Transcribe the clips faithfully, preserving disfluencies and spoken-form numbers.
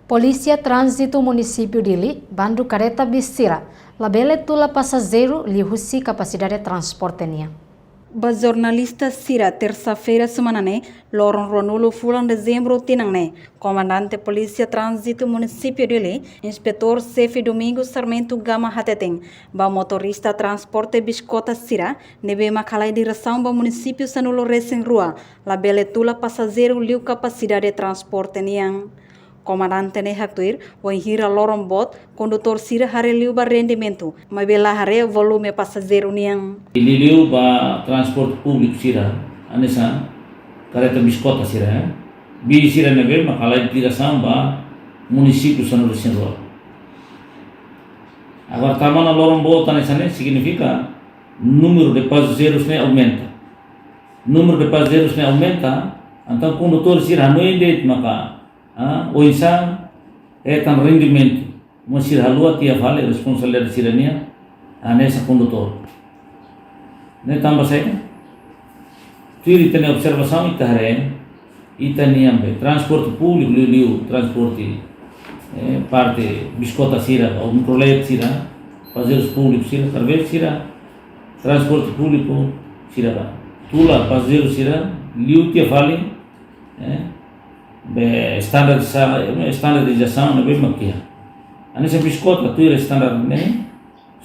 Polísia Tránzitu Munisípiu Dili bandu kareta bis sira labele tula pasajeiru liuhusi kapasidade transporte nian. Ba jornalista sira, tersa-feira semana ne'e, loron ruanulu fulan dezembru tinan ne'e, Komandante Polísia Tránzitu Munisípiu Dili, Inspetór Xefe Domingos Sarmento Gama hateten, ba motorista transporte biskota sira ne'ebé mak halai diresaun ba munisípiu sanulu-resin-rua, labele tula pasajeiru liu kapasidade transporte nian. Komandante ne'e haktuir, wainhira loron boot, kondutór sira haree liu ba rendimentu, maibé la haree volume pasajeiru nian. Liuliu ba transporte públiku sira, hanesan kareta biskota sira, eh? Bis sira ne'ebé mak halai diresaun ba munisípiu sanulu-resin-rua. Agora, tanba loron boot hanesan ne'e signifika númeru de pasajeirus ne'e aumenta. Númeru de pasajeirus ne'e aumenta, entaun kondutór sira hanoin de'it maka, ah, oinsá hetan rendimentu, mas sira haluha tiha fali responsabilidade sira-nian, hanesan kondutór. Ne'e tanba saida? Tuir ita-nia observasaun ita haree, ita-nian be transporte públiku, liuliu transporte, eh, parte biskota sira, ou mikrolet sira, pasajeirus públiku sira, talvés sira, transporte públiku sira ba tula pasajeiru sira liu tiha fali, eh, be standardiza-, eh, standardizasaun ne'ebé mak iha. Hanesan biskota tuir standar ne'e,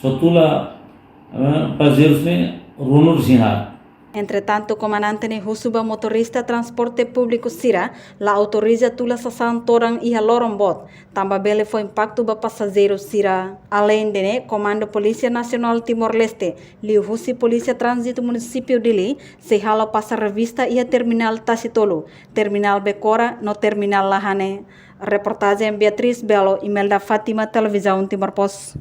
só tula, eh, pasajeirus ne'e ruanulu-resin-haat. Entretantu, komandante ne'e husu ba motorista transporte públiku sira la autoriza tula sasán todan iha loron boot, tanba bele fó impaktu ba pasajeiru sira. Aleinde ne'e, Komandu Polísia Nasionál Timor-Leste, liuhusi Polísia Tránzitu Munisípiu Dili, sei halo pasar revista iha terminál Tasitolu, terminál Becora no terminál Lahane. Reportajen Beatriz Belo, Imelda Fátima, Televizaun Timor Post.